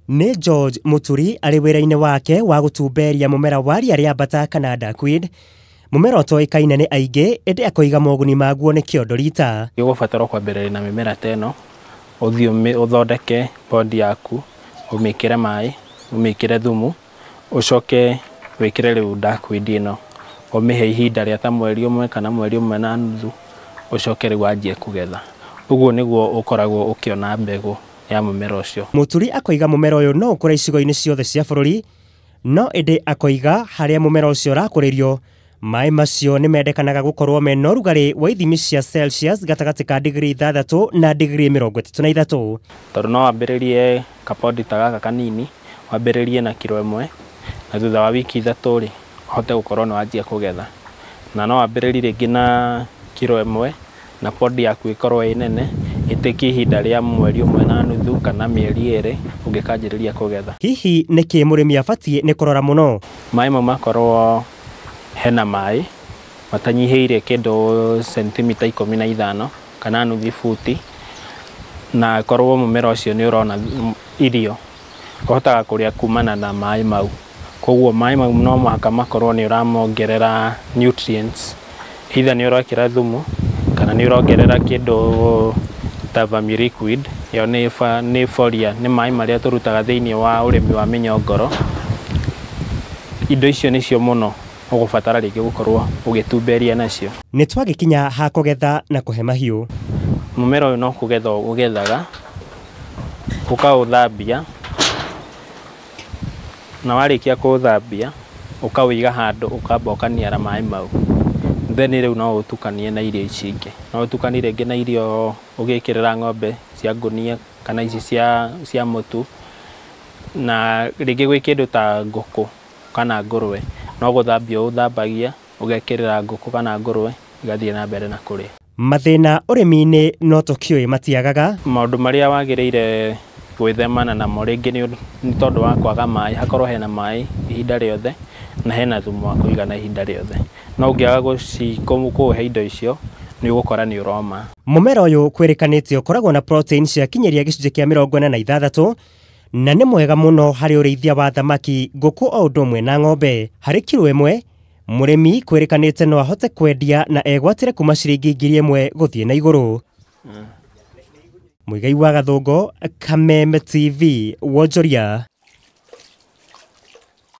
Nĩ George Mũturi arĩ wĩra-inĩ wake wa gũtumberia mũmera wa ria rĩa mbata kana duckweed, mũmera ũtoĩkaine nĩ aingĩ ĩndĩ akoiga moguni maguo nĩ kĩondo rita. Ũgũbatara kwambĩrĩria na mĩmera ta ĩno, ũthiĩ ũthondeke pond yaku, ũmĩkĩre maĩ, ũmĩkĩre thumu, ũcoke wĩkĩre rĩu duckweed ĩno, ũmĩhe ihinda rĩa ta mweri ũmwe kana mweri ũmwe na nuthu, ũcoke rĩu wanjie kũgetha. Ũguo nĩguo ũkoragwo ũkĩona mbegũ ya mũmera ũcio. Mũturi akoiga mũmera ũyũ no ũkũre icigo-inĩ ciothe cia bũrũri, no ĩndĩ akoiga harĩa mũmera ũcio ũrakũrĩrio maĩ macio nĩ mendekanaga gũkorwo mena ũrugarĩ wa ithimi cia Celsius gatagatĩ ka digrii 6 na digrii 33. Tondũ no wambĩrĩrie kapondi ta gaka kanini, wambĩrĩrie na kiro 1, na thutha wa wiki 3 rĩ, ũhote gũkorwo nĩ wanjia kũgetha. Na no wambĩrĩrie rĩngĩ na kiro 1, na pondi yaku ĩkorwo ĩ nene, ĩtĩkie ihinda rĩa mweri ũmwe na nuthu kana mĩeri 2 ũngĩkanjĩrĩria kũgetha. Hihi nĩkĩ mũrĩmi abatiĩ nĩ kũrora mũno? Maĩ mau makorwo hena maĩ matanyihĩire kĩndũ sentimita 15 kana nuthu buti, na korwo mũmera ũcio nĩ ũrona irio ũhotaga kũrĩa kumana na maĩ mau. Koguo maĩ mau no mũhaka makorwo nĩ ũramongerera nutrients, either nĩ ũrekĩra thumu kana nĩ ũrongerera kĩndũ ta vermiliquid, ĩyo nĩ foliar, nĩ maĩ marĩa tũrutaga thĩinĩ wa ũrĩmi wa mĩnyongoro. Indo icio nĩcio mũno ũgũbatara rĩngĩ gũkorwo ũgĩtumberia nacio. Nĩ twagĩkinya ha kũgetha na kũhe mahiũ. Mũmera ũyũ no kũgetha ũgethaga, ũkaũthambia, na warĩkia kũũthambia ũkaũiga handũ ũkamba ũkaniara maĩ mau. Then rĩu no ũtukanie na irio ici ingĩ. No ũtukanie rĩngĩ na irio ũgĩkĩrĩra ng'ombe cia ngũnia kana ici cia mũtu, na rĩngĩ gwĩ kĩndũ ta ngũkũ kana ngũrwe, no gũthambia ũthambagia ũgekĩrĩra ngũkũ kana ngũrwe igathiĩ na mbere na kũrĩa. Mathĩna ũrĩmi-inĩ no tũkĩũĩ matiagaga. Maũndũ marĩa wagĩrĩire gwĩthemana namo rĩngĩ nĩ tondũ wa kwaga maĩ, hakorwo hena maĩ ihinda rĩothe na hena thumu wa kũigana ihinda rĩothe. No ũngĩaga kũũhe indo icio nĩ ũgũkora nĩ ũroma. Mũmera ũyũ kwĩrĩkanĩte ũkoragwo na protein cia kinyeria gĩcunjĩ kĩa 46, na nĩ mwega mũno harĩ ũrĩithia wa thamaki, ngũkũ o ũndũ ũmwe na ng'ombe. Harĩ kiro 1, mũrĩmi kwĩrĩkanĩte no ahote kwendia na egwatĩre kuma ciringi 1000 gũthiĩ na igũrũ. Mũigai wa Gathũngũ, Kameme TV, Wonjoria.